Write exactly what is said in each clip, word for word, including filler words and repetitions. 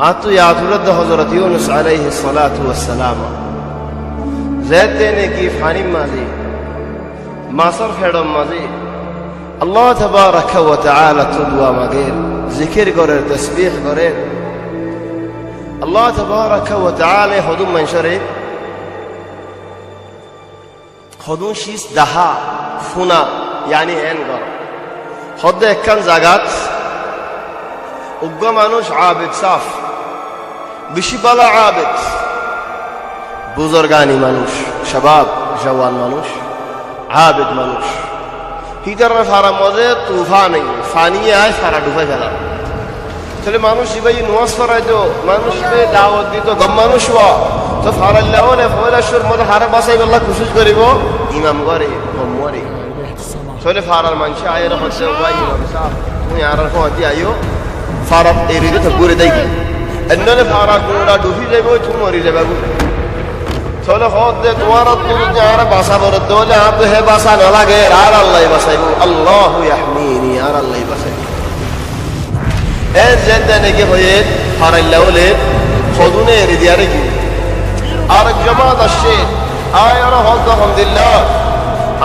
Añáttu yad goródde Hozorot Yunus aléihis salátu wassalám, zeéñtte niki fanír mazé, masór feçor mazé, Allah tabaraka wa taalattú dua mager, zikir gorer, tesbih gorer. Allah tabaraka wa taalaye hodún maincóre hodún cis dahá, fúna, yaáni eén goró. Hoódde ekkán zagat uggúa manúic abed sáf, bicí bála abed, buzurgani manúic, cabab, juwan manúic, abed manúic. Hítarar farar mazé tufán aiyé, faníye aái fara dhufái félar. Tóile manúic ibáye nomás foraitó, manúic ibáye dawot dito, gom manúic uwá. Tói farailla óile foóila cúrur mazé haré basaibálla kucíc goríbo, imam uwáre, gom uwáre. Tóile farar maincé aiyóre hoódde, "Ó bái imam sáb, tuñí añárar fúañti aiyó, fara eri dito gúri dai." Enne óile fara gura dhufí zaibói, tuñí mori zaibá goi. Tóile hoódde, "Tuáñrattú zodi añáre basa foredde óile, añáttu hé basa no lager, añáre Allaye basaibóu. Allahu yahmini, añáre Allaye basaibóu." Eén zeéñtte niki hoiyé, farailla óile hodúne eri diyaré giyói. Arek jomaat aiccé, aiyóre hoódde, "Alhamdulillah,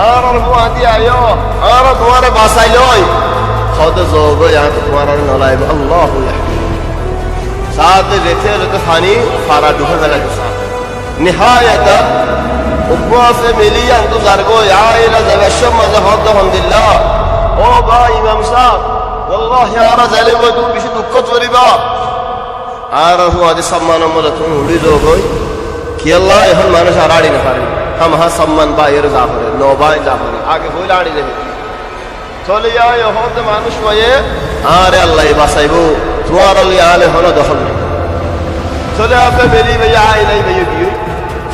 añárar fúañti aiyó, añára tuáñre basai loi." Hoódde, "Zogói, añáttu tuáñrare no laibóu, Allahu yahmini." Sáñte zeéñtte zeéñtte faní fara dhufái félaiye. Niháyatan uggúa famili yíantu zargói, aiyóre zaibar cómot mazé hoódde, "Alhamdulillah, ó bái imam sáb, wallahi añára zailé goi tuñí bicí dukkót foribá. Añárar fúañti samman or mazé tuñí uçí zogói. Kiyólla ehón manúic ar añçi nofarér, hámahá samman báiyoré za foré, no bái za foré, age foóila añçi zai foré." Tóile yían hoódde manúic uwáye, "Añáre Allaye basaibóu, tuáñralloi añáre honó dohól nái." Tóile añár famili ibáye aiyóre ibáye giyói.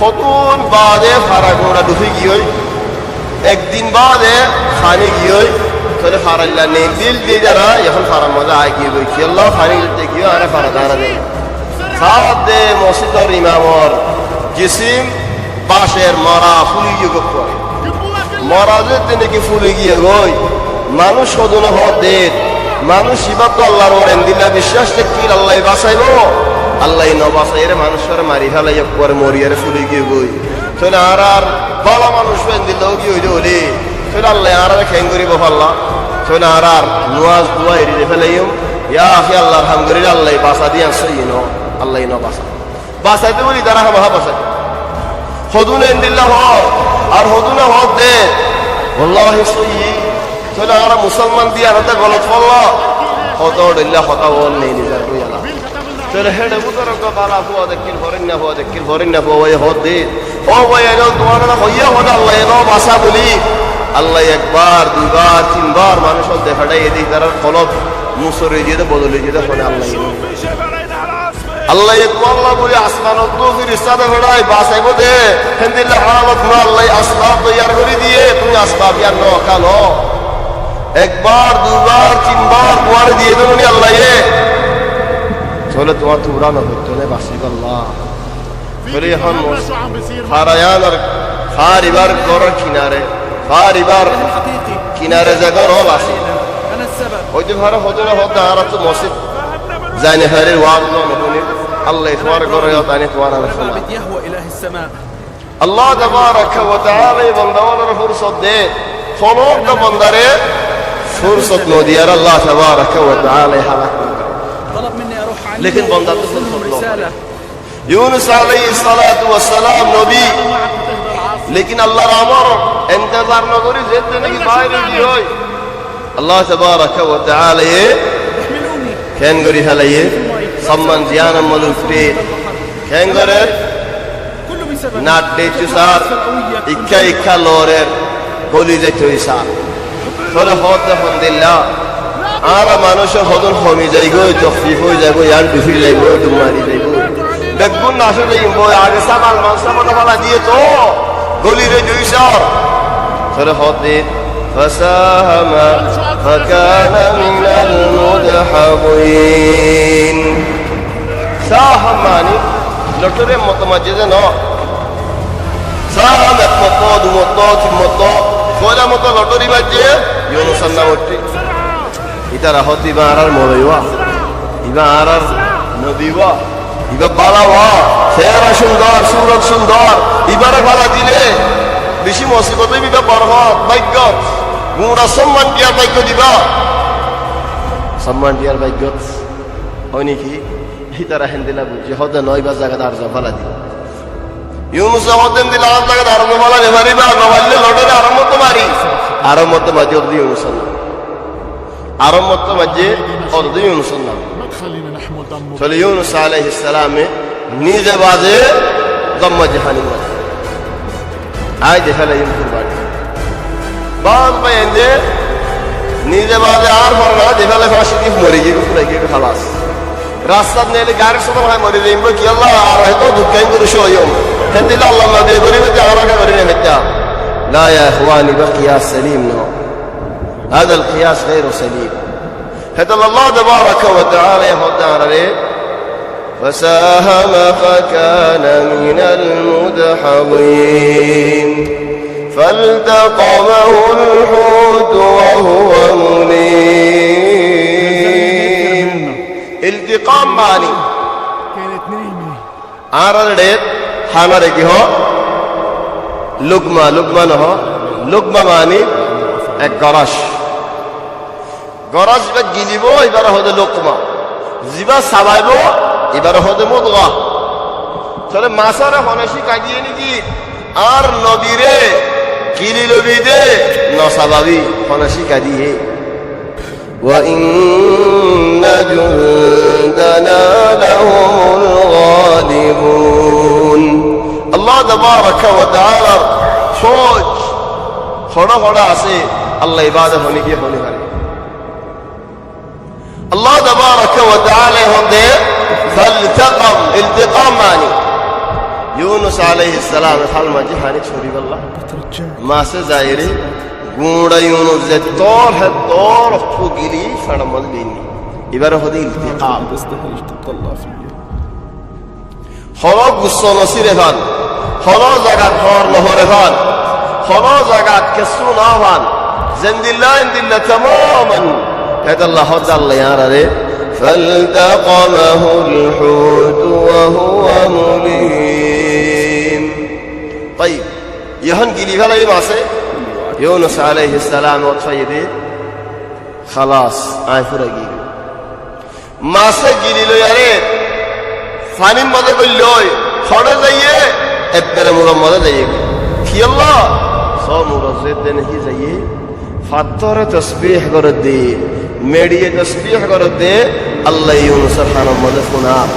Hodún baade fara gura dhufí giyói. Ek din baade faní giyói. Tóile farailla nendil de dara, ehón farar mazé aái giyói goi. Kiyólla faní giyói, añáre fara dara de. Sáñte mosjidor imamor jisim bácer mora fúli giyé goi. Mora zeéñtte niki fúli giyé goi, manúic hodúne hoódde, manúic ibáttu Allar uore endilla biccác tákkil, Allaye basaibóu, Allaye no basaiyóre manúic uore mari félaiyé, uore moriyóre fúli giyé goi. Tóile añárar bála manúic uore endilla ói giyé óile, tóile Allaye añáráre keéngorí bafalla? Tóile añárar nomás dua eri di félaiyum, yá ahí, Allar ham goríle Allaye basa de yían sóiyi no, Allaye no basa. Basaitó buli tará hámahá basaitó. Hodún endilla hoó, ar hodúne hoódde, "Wallahi sóiyi." Tóile añára musolman de yían ot golot folla. Hotá dhoilla hotá óil nei nizar bói ala. Tóile héçe bútore uggúa bála fua dekkíl, foréinna fua dekkíl, foréinna fua uwáye hoódde, "Ó bái, ene tuáñrare hoiyé hoódde Allaye no basa buli." Allaye ekbar, duibar, tinbar manúic ot de feçáiye de, ítarar kolb musor ói giyé de, bodol ói giyé de, hone Allaye no. Allaye tuáñlla buli asmanottú firista de feçái basaibóu de, héndilla hálot no Allaye asbab toiyar gorí diyé, tuñí asbab yían no hálo. Ekbar, duibar, tinbar tuáñre diyé de noni Allaye. Tóile tuáñr tuura no foittó né basibálla. Tóile ehón mos-, fara yíanor, far ibár góror kinare, far ibár kinare ze gór ól asé. Óite fare hodún hodún añárattú mosjid zai no farir, waz no fúnir. Allaye tuáñr górot aní tuáñrare fúna. Allah tabaraka wa taala e bonda ókkolore fursot de. Honó uggwá bondare fursot no diyaré Allah tabaraka wa taala e halak gorí. Lekin bondattú fursot no fare. Yunus aláihis salátu was salám nobi, lekin Allar amor entezar no gorí zeéñtte niki baáir ói giyói. Allah tabaraka wa taala ye keén gorí felaiyé, samman ziyán or mazé uththé, keén gorér, naççé sár, ikká ikká lorer, góli zaito sár. Tóile hoódde hondilla, añára manúic hodún homi zaigói, tokfif ói zaigói, yían dhufi zaigói, dhum mari zaigói. Beggún nacói zaiyum boi, age sábal mansa fota fala diyé toó, góli zaito sár. Tóile hoódde, فساهم فكان من المدحضين. Sáham mani lothóri moto maijjé de noó. Sáham ek moto, dui moto, tin moto, foila moto lothóri maijjé Yunus or nam uththé. Ítara hoódde ibá añárar moloi uwá, ibá añárar Diba, iba bála wa, sehera cúndor, surot cúndor, ibare fala dile beci mosibot óibo, iba borkot, báiggot, gura somman diyar báiggot iba. Somman diyar báiggot. Ói niki? Ítara héndilla buijjé, hoódde no, ibar zagat ar zon fala di. Yunuse hoódde héndilla ar zagat ar zon fala no fariba, no faille loteri arombót mari. Arombót maijjé hoódde Yunusor nam. Arombót maijjé hoódde Yunusor nam. Tóile Yunus aláihis salame nize baze zon maijjé fanir maze. Añí defélaiyum kurbani. Bála bái, ende nize baze ar fore na, defélai fañsi dif mori giyé, furai giyé, halas. Rastat neeli garir sódor hái mori zaiyum, kiyólla ar héto duk gán gorí cóiyum. Héndilla Allar nabi gorí faitté, añára gorí no faitté. La ya ikhwan, ibá kiyas salim no. Hazal kiyas gairu salim. Hétolla Allah tabaraka wa taala ye hoódde añárare, فساهم فكان من المدحضين. فالتقمه الحوت وهو مليم. Iltiqam mani añárar eçé hánar egi hoó, lukma, lukma no hoó, lukma mani ek gorós. Gorós zibá gilibó, ibáre hoóde lukma. Zibá sabaibó, ibáre hoóde mudga. Tóile masóre hone cíka diyé niki? Añár nobire gili lobi de no sababi, hone cíka diyé. وإن جندنا لهم الغالبون. Allah tabaraka wa taalar fóuj hoçé hoçé asé, Allah ibáre hone giyé hone fare. Allah tabaraka wa taala ye hoódde, فالتقم, iltiqam mani Yunus aláihis salame fal maijjé faní sóri bolla. Mase zaiyóre guñça Yunus zettór hettór ottú gili feçor maze loi aiyé. Ibáre hoóde iltiqam. Honó gusso no siré fán, honó zagat hoor no foré fán, honó zagat kessú no fán, zendilla endilla tamaman. Hétolla hoódde Allah ye añárare, فالتقمه الحوت وهو مليم. Taiyib, ehón gili félaiye mase, Yunus aláihis salame ot faiyé de, halas, añí furai giyí. Mase gili loiyaré fanir maze goillói, hoçé zaiyé? Ebbere muror maze zaiyé. Kiyólla? Só muror zedde niki zaiyé, fattore tosbih goredde, meçiye tosbih goredde, Allah ye Yunusor hanor maze funar.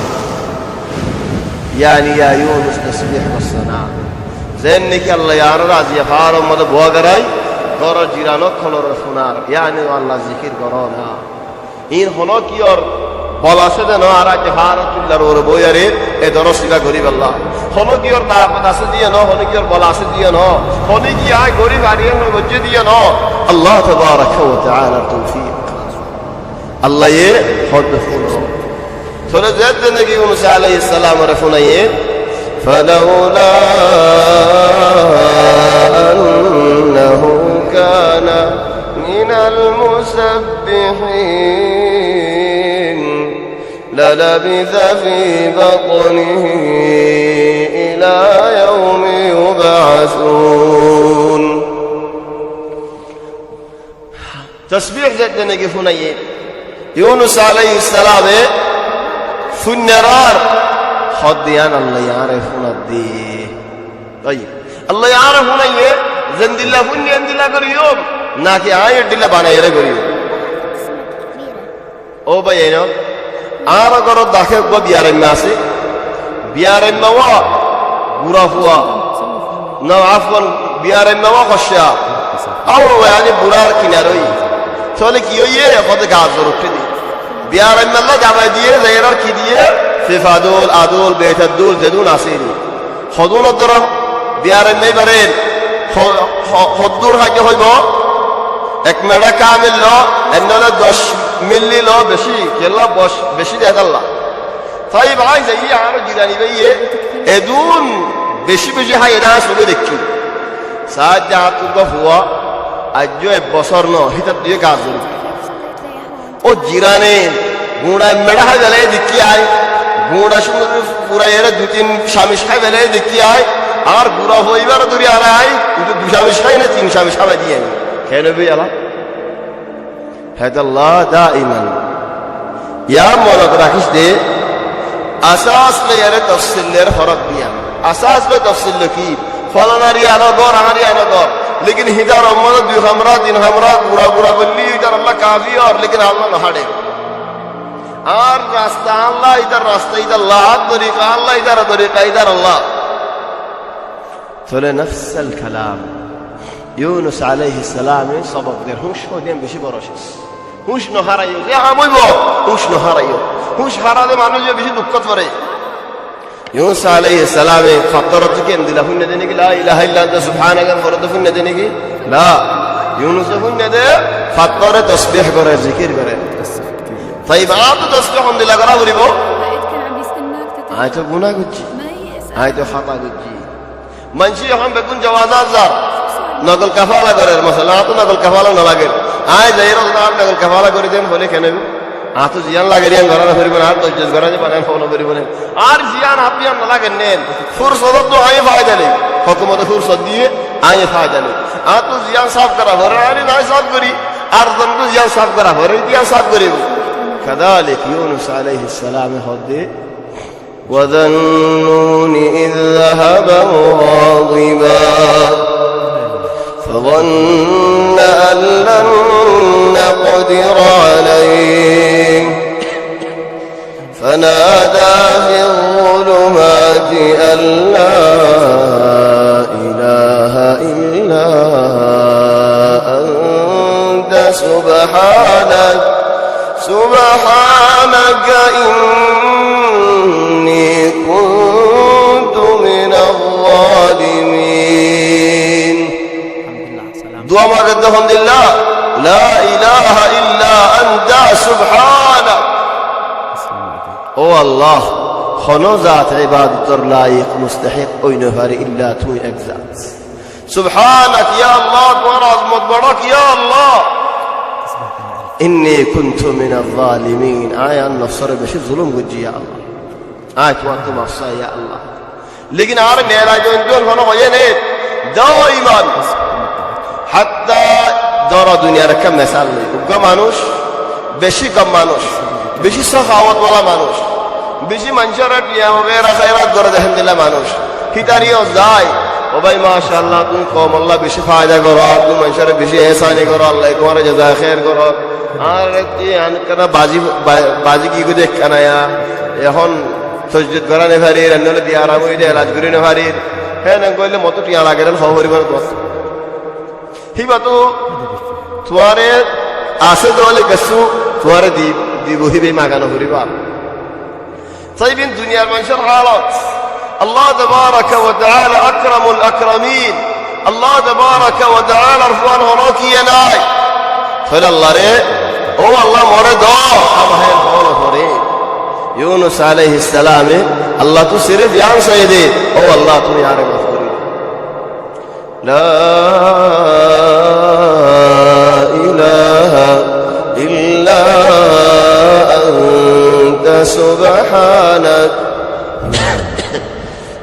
Yáni, ya Yunus, tosbih gossó na. Zen niki Allah ye añáre aijja faáror maze búa goráiye, góror jiran ókkolore funar, yáni Allah zikir goró na. Iín honó kiyór bol asé de no, añára aijja faáror tullar uore boiyaré e doros ibá goríballa. Honó kiyór taakot asé de no, honó kiyór bol asé de no, honó ki añí gorí fariyum no goijjé de no. Allah tabaraka wa taalar toufik. Allah ye hoódde fúno. Tóile zedde niki Yunus aláihis salamore fúnaiyé, فلولا أنه كان من المسبحين للبث في بطنه إلى يوم يبعثون. Tosbih zedde niki fúnaiyé, Yunus aláihis salame fúinnar ar hoódde yián Allah ye añáre fúnadde. Taiyib, Allah ye añáre fúnaiyé, zendilla fúinní endilla goríyum, naki añí eddilla banaiyóre goríyum? Ó báiyain, añára górot daké uggúa biyaraimma asé. Biyaraimma wa gura fua. No, afwan, biyaraimma wa hoccá. Aur wa yáni burar kinar óiye. Tóile ki óiye? Hoóde gaa zor uththé de. Biyaraimmalla dabai diyé, zaiyóre ki diyé? Fefa dul, adul, betar dul, zedún asé de. Hodún oddúr biyaraimma ibáre ho-, ho-, hoddúr háiye hoibó? Ek meçá kamil lo, enne óile doc milli lo beci, kiyólla boc beci de hétolla. Taiyib, añí zaiyí, añára jirani báiye edún beci beci háiye de añí sóge deikkí. Saá de añáttu uggúa fua, aijjó ek bosór no, hítar diyé gaa zor uththé. Ó jirane guñça meçá hái félaiye deikkí añí. Uñça cúndor gorí furaiyóre dui tin cámic hái félaiye dekí aññí, añár gura fua ibáre dóri añáre aññí, kintu dui cámic hái né, tin cámic hábai diyé aññí. Kene óibo yala? Hédalla daiman. Yián monot rakíc de, asás loi ere tofsil loi ere forók diyan. Asás loi tofsil loi ki? Folanar yián ó gór, añár yián ó gór. Lekin hítar ummot dui hamra, tin hamra, gura gura goillé yó hítar Allah kafi ór, lekin Allah no háçe. Añár rasta Allah, ítar rasta ítar Allah, añár torika Allah, ítar torika ítar Allah. Tóile nafsal kalam. Yunus aláihis salame sobok der, húñc hoó de yián beci boro sis. Húñc no háraiyó, ze ham óibo, húñc no háraiyó. Húñc háraile manúic beci dukkót fore. Yunus aláihis salame fattórottú ki endilla fúinno de né ki, la ilaha illa anta subhanaka, foróttu fúinno de né ki? La. Yunuse fúinno de, fattóre tosbih gorer, zikir gorer. Taib, añáttu tosbih hondilla gorá foribó? Aññí to guná goijjí, aññí to hata goijjí. Maincé ehón beggún jawazat zar, nokol kafala gorer, masalan, añáttu nokol kafala no lager. Aññí zaiyóre añár nokol kafala gorí dem hoilé kene óibo? Añáttu ziyán lager yián gorá no foribó né, añár doijjot gorá ze bana yián no foribó né. Añár ziyán añáttu yián no lager né, fursot ottu aññí faida loi, hókumote fursot diyé, aññí faida loi. Añáttu ziyán sáf gorá forer, aññí zai sáf gorí, ar zontú ziyán sáf gorá forer, ziyán sáf goríbo. Kadalik Yunus aláihis salame hoó de, وذا النون إذ ذهب مغاضبا فظن أن لن نقدر عليه فنادى في الظلمات أن لا إله إلا أنت سبحانك سبحانك إني كنت من الظالمين. Dua mager de hondilla, لا إله إلا أنت سبحانك. Ó Allah, hono zat ibadotor laik, mustahik ói no fare illa tui ek zat. Subhanak, ya Allah, tuáñr azmot boro, ya Allah. إني كنت من الظالمين. Aññí añár nofsore beci zulum goijjí, ya Allah. Aññí tuáñttu maf sai, ya Allah. Lekin añáre Meeraj óiye de hono hoiyé né, daiman. Hatta dóro duniyar ekkán mesal loi. Uggwá manúic, beci gom manúic, beci sakawot wala manúic, beci maincóre tiañ wagera háirat goré de héndilla manúic. Hítar yó zai, ó bái, macállah, tuñí koumolla beci faida goró, tuñí maincóre beci ehsáni goró, Allaye tuáñre jazaye hér goró. Añáre tiañ ekkán bazi, ba-, bazi ki gorí de ekkán aya, ehón tosdid gorá no farir, enne óile biyaram óiye de elaj gorí no farir. Héen goille mottú tiañ lager, hó foribó no tuáñttu. Híba to tuáñre asé de óile kessú tuáñre di-, dibo, híba maga no foribó. Tói ibá duniyar maincór halot. Allah tabaraka wa taala akramul akramin. Allah tabaraka wa taalar fuan hono kiyé nái. Tóile Allare, ó Allah, more do, añáre hó no fore. Yunus aláihis salame Allattú sirif yián saiyé de, ó Allah, tuñí añáre maf gorí do. لا إله إلا أنت سبحانك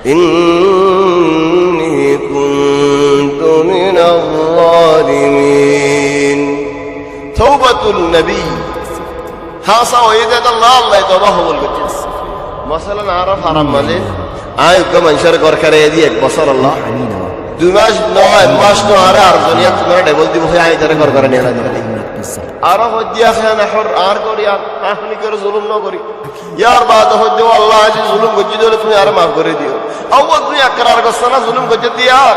إني كنت من الظالمين. Toubatul Nabi. Hása óiye de Allah, Allaye toba kobul goijjé. Masalan, añára farar maze, aññí uggwá maincór gór keraiyé di ek bosór Allah. Dui mac no, ek mac no, añáre ar zone tuáñra dhebol dibo, aññí tarare gór keraiyé di. Añára hoiddé, añár gór yián, aññí ki zulum no gorí. Yar baade hoiddé, ó Allah, aññí zulum goijjí de óile tuñí añáre maf gorí diyo. Awwal tuñí ekrar gossó na zulum goijjé de yar.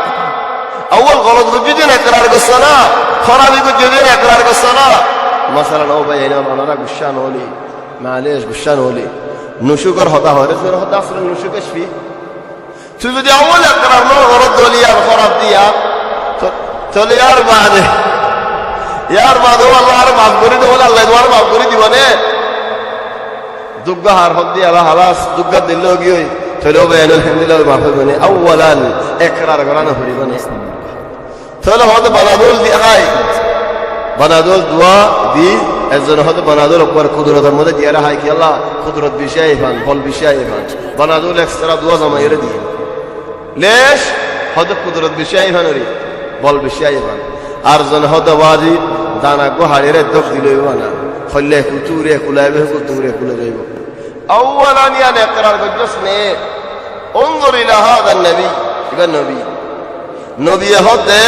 Awwal golot goijjé de ekrar gossó na, hórabi goijjé de ekrar gossó na. Masalan, ó bái, ene onora guccá no óile, malec, guccá no óile, nucúkor hotá hoór, zor hotá asóle nucúk asbí. Tui zodi awwal ekrar no gorós de óile yar hóraf de yar, to-, tóile yar baade, yar baade ó Allah añáre maf gorí do, ó Allah tuáñre maf gorí dibo né? Duggá har hoddí ala halas, duggá dil loi giyói, tóile ó bái, ene héndilla maf óibo né? Awwalan ekrar gorá no foribó né? Tóile hoóde Panadol di hái. Panadol duwa di, Ezzone hoóde banadul ekbar kudurotor modde diyére hái kiyólla, kudurot beci aiyé fán, bol beci aiyé fán. Banadul ekstra duwa zamaiyóre diyé. Lec hoóde kudurot beci aiyé fán ori, bol beci aiyé fán. Ar zone hoóde wázi dana eggúa haçiyóre dók dile óibo na. Hoille eku ture eku laibo, eku ture eku laibo. Awwalan yián ekrar goijjós né. Unzur ila házan nabi. Ibá nobi. Nobiye hoódde,